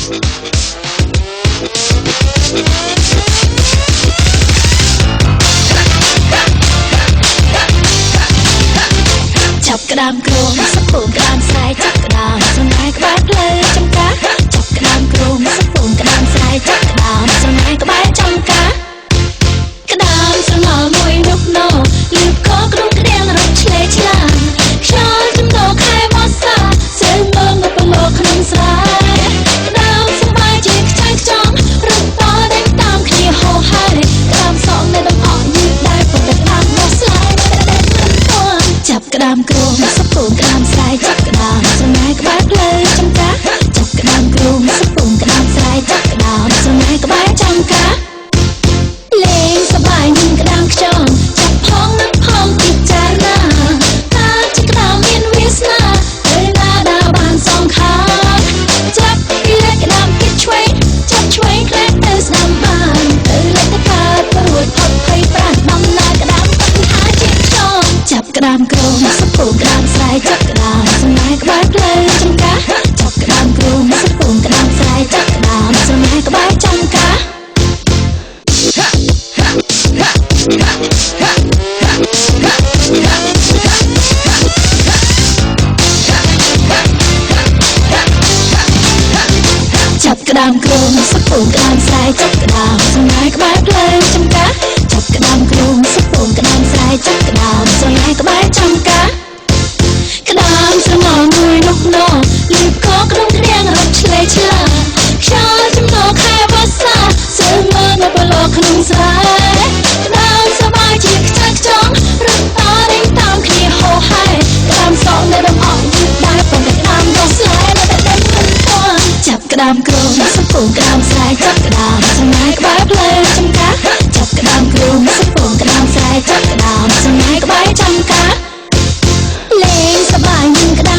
ចាប់ក្តាមគ្រងសពូនក្តាមស្រែចាប់ក្តាមស្រណែក្បែរផ្លូវចំការចាប់ក្តាមគ្រងសពូនក្តាមស្រែចាប់ក្តាមស្រណែក្បែរចំការក្តាមស្រងល់មួយនោះណូលឺកក្នុងក្តាំងរត់ឆ្លេឆ្លាខ្យល់ចំណោខែវស្សាសើមើងនៅប្រឡក្នុងស្រែក្តាមសប្បាយជាខ្ចៅខ្ចង់រត់តដេញតាមគ្នាហោហែក្តាមសងនៅដំអកយឺតដែរប៉ុន្តែក្តាមនោះស្លាយតែដេញមិនទាន់ចាប់ក្តាមគ្រងសពូនក្តាមស្រែចាប់ក្តាមស្រណែក្បែរផ្លូវចំការចាប់ក្តាមគ្រងសពូនក្តាមស្រែចាប់ក្តាមស្រណែក្បែរចំការលេងសប្បាយនឹងក្តាមខ្យងចាប់ផងនឹកផងពិចារណាតើជាក្តាមមានវាសនាទៅណាដើរបានសងខាងចាប់ពីលេខក្តាមពីឆ្វេងចាប់ឆ្វេងខ្លាចទៅស្ដាំបានទៅលេខទៅកើតរួចផុតភ័យប្រានដំណើរក្តាមបញ្ហាជាខ្យងចាប់ក្តាមគ្រងសពូនក្តាមស្រែចាប់ក្តាមស្រណែក្បែរផ្លូវចំការចាប់ក្តាមគ្រងសពូនក្តាមស្រែចាប់ក្តាមស្រណែក្បែរចំការចាប់ក្តាមគ្រងសពូនក្តាមស្រែចាប់ក្តាមស្រណែក្បែរផ្លូវចំការចាប់ក្តាមគ្រងសពូនក្តាមស្រែចាប់ក្តាមស្រណែក្បែរចំការក្តាមស្រងល់មួយនោះណូលឺកក្នុងក្តាំងរត់ឆ្លេឆ្លាខ្យល់ចំណោខែវស្សាសើមើនៅប្រឡក្នុងស្រែក្តាមសប្បាយជាខ្ចៅខ្ចង់រត់តដេញតាមគ្នាហោហែក្តាមសងនៅដំអកយឺតដែរប៉ុន្តែក្តាមនោះស្លាយនៅតែដេញមិនទាន់ចាប់ក្តាមគ្រងសពូនក្តាមស្រែចាប់ក្តាមស្រណែក្បែរផ្លូវចំការចាប់ក្តាមគ្រងសពូនក្តាមស្រែចាប់ក្តាមស្រណែក្បែរចំការលេងសប្បាយនឹងក្តាម